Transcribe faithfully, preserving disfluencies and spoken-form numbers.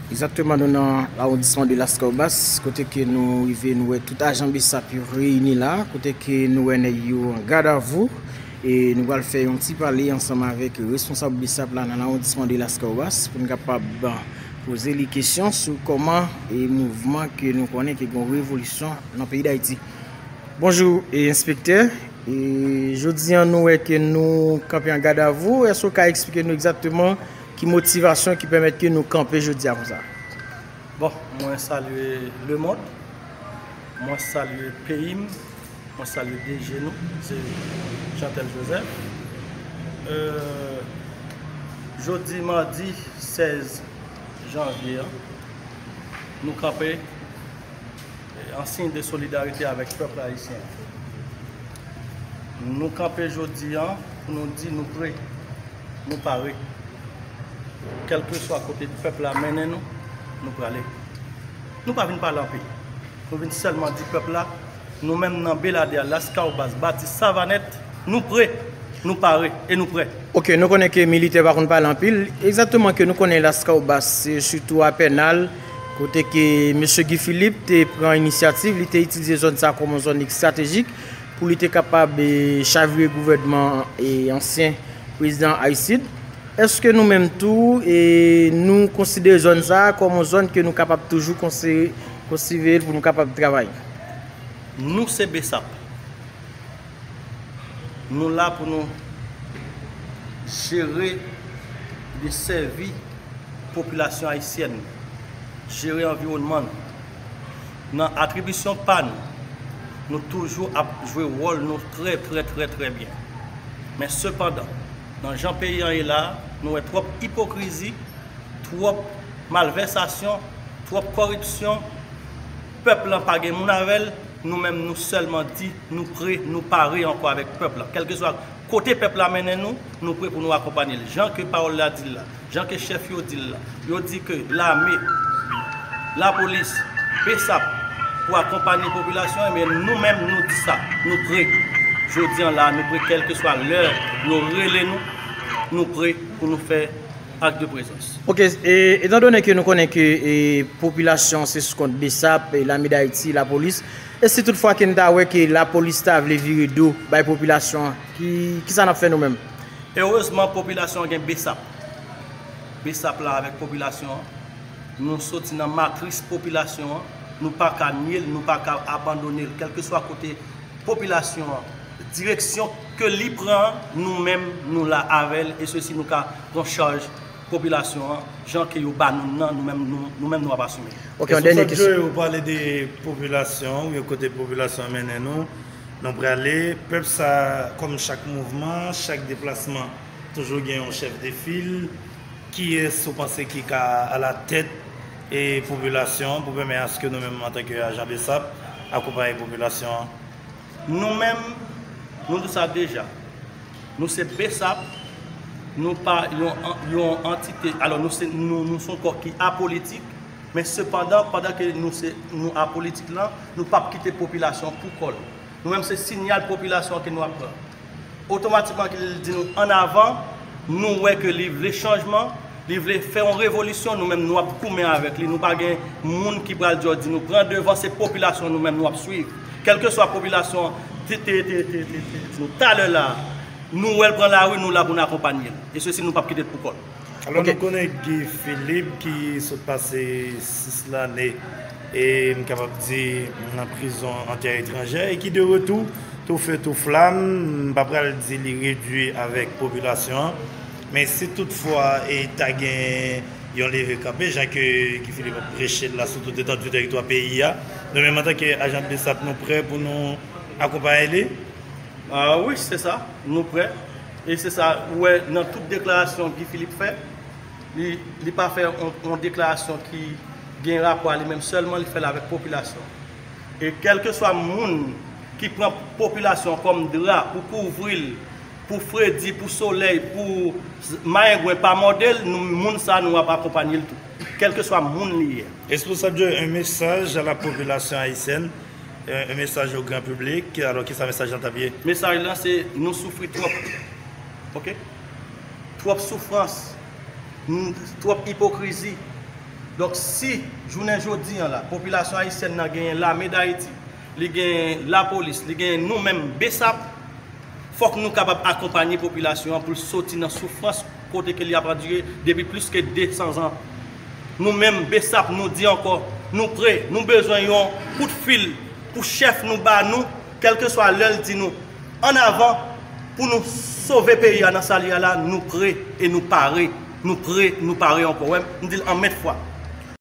Egzakteman, nou nan lawondisman de Laskawobas, kote ke nou rive, nou wè tout ajan BSAP yo reyini la, kote ke nou wè nèg yo an gadavou, e nou pral fè yon ti pale ansanm avèk responsab BSAP la nan lawondisman de Laskawobas pou n kapab poze li kesyon sou kòman e mouvman ke nou konnen ke gen revolisyon nan peyi Dayiti. Bonjou, e, enspektè. E, jodi an, nou wè ke nou kanpe an gadavou. Èske w ka eksplike nou egzakteman ki motivasyon ki pèmèt ke nou kanpe jodi a konsa? Bon, mwen salye lemonn, mwen salye peyi m, mwen salye D G nou, se Jeantel Joseph. Euh, jodi madi sèz janvye an, nou kanpe an siy de solidarite avèk pèp ayisyen. Nou kanpe jodi an pou nou di nou pre, nou pare. Kèlkeswa kote pèp la mennen nou, nou prale. Nou pa vin pale anpil. Nou vin sèlman di pèp la, nou menm nan Beladè, Laskawobas, Batis, Savanèt, nou pre, nou pare e nou prè. Ok, nou konnen ke militè pa konn pale anpil. Egzakteman ke nou konnen Laskawobas, se sitou a Pènal, kote ke mesye Guy Philippe te pran inisyativ, li te itilize zòn sa a kòm yon zòn estratejik pou li te kapab, e, chavire gouvènman, e, ansyen prezidan Aristide. Èske nou menm tou, e, nou konsidere zòn sa a kòm yon zòn ke nou kapab toujou konsi-, konsidere l pou nou kapab travay? Nou se BSAP. Nou la pou nou jere, desèvi popilasyon ayisyèn, jere anviwònman nou. Nan atribisyon pa nou, nou toujou ap jwe wòl nou trè, trè, trè, trè byen. Men sepandan, nan jan peyi an ye la, nou wè twòp ipokrizi, twòp malvèsasyon, twòp kòripsyon. Pèp lan pa gen moun avè l. Nou menm, nou sèlman di nou pre, nou pare ankò avèk pèp la. Kèlkeswa kote pèp la mennen nou, nou pre pou nou akonpanye l. Jan ke pawòl la di l la, jan ke chèf yo di l la, yo di ke lame, lapolis, BSAP pou akonpanye popilasyon an, men nou menm, nou di sa, nou pre. Jodi an la, nou pre, kèlkeswa lè yo rele nou, nou pre pou nou fè ak de prezans. Ok, e, etan done ke nou konnen ke, e, popilasyon se sou kont BSAP, e, Lame Dayiti, lapolis, e si toutfwa ke n ta wè ke lapolis ta vle vire do bay popilasyon an, ki, kisa n ap fè nou menm? Erezman, popilasyon an gen BSAP. BSAP la avèk popilasyon an. Nou soti nan matris popilasyon an. Nou pa ka nye l, nou pa ka abandone l. Kèlkeswa kote popilasyon an, direksyon ke li pran, nou menm, nou la avè l, e sesi nou ka pran chaj popilasyon an, jan ke yo ba nou nan, nou menm, nou, nou menm, nou ap asime. Ok, yon dènye kesyon. Responsab Joe, ou pale de popilasyon, ou kote popilasyon an mennen nou, nou prale. Pèp sa, kòm chak mouvman, chak deplasman, toujou gen yon chèf de fil. Kiyès ou panse ki ka alatèt, e, popilasyon an pou pèmèt aske nou menm, antanke ajan BSAP, akonpaye popilasyon an? Nou menm, nou di sa deja. Nou se BSAP, nou pa yon, yon antite, alò nou se, nou, nou se yon kò ki apolitik, men sepandan, pandan ke nou se, nou apolitik lan, nou p ap kite popilasyon pou kò l. Nou menm se siyal popilasyon ke nou ap pran. Otomatikman ke li di nou ann avan, nou wè ke li vle chanjman, li vle fè yon revolisyon, nou menm nou ap goumen avèk li. Nou pa gen moun ki pral di yo di nou pran devan, se popilasyon nou menm nou ap swiv. Kèlkeswa popilasyon te, te, te, te, te, te di nou talè la, nou wè l pran lari, nou la pou n akonpanye l. E sesi nou p ap kite l pou kò l. Alò, ok, nou konnen Guy Philippe ki sot pase sis lane, e m kapab di nan prizon an tè etranjè, e ki de retou, tou fe tou flam, m pa pral di li redui avèk popilasyon an, men si toutfwa e ta gen yon leve kanpe, jan ke Guy Philippe ap preche l la sou tout etandi teritwa peyi a, nou menm antanke ajan BSAP, nou prè pou nou akonpaye li? Ah, wi, se sa, nou prè. E se sa, ou wè, nan tout deklarasyon Guy Philippe fè, li, li pa fè yon, yon deklarasyon ki gen rapò a li menm sèlman, li fè l avèk popilasyon. E kèlkeswa moun ki pran popilasyon kòm dra pou kouvri l, pou fredi, pou solèy, pou z-, mayengwen pa mòde l, nou, moun sa a, nou ap akonpanye l tou. Kèlkeswa moun li ye. Responsab Joe, un message à la population haïtienne, un, un message au grand public. Alò, kisa mesaj lan t ap ye? Mesaj lan se, nou soufri twòp. Ok? Twòp soufrans, n-, twòp ipokrizi, Donk, si jounen jodi an la, popilasyon ayisyèn nan genyen Lame Dayiti, li genyen lapolis, li genyen nou menm BSAP, fòk nou kapab akonpanye popilasyon an pou l soti nan soufrans kote ke li ap andire depi plis ke de san zan. Nou menm, BSAP, nou di ankò, nou pre, nou bezwen yon kout fil pou chèf nou ba nou, kèlkeswa lè l di nou, ann avan, pou nou sove peyi a nan sa li a la, nou pre e nou pare. Nou pre, nou pare ankò. Wè, m di l anmèt fwa.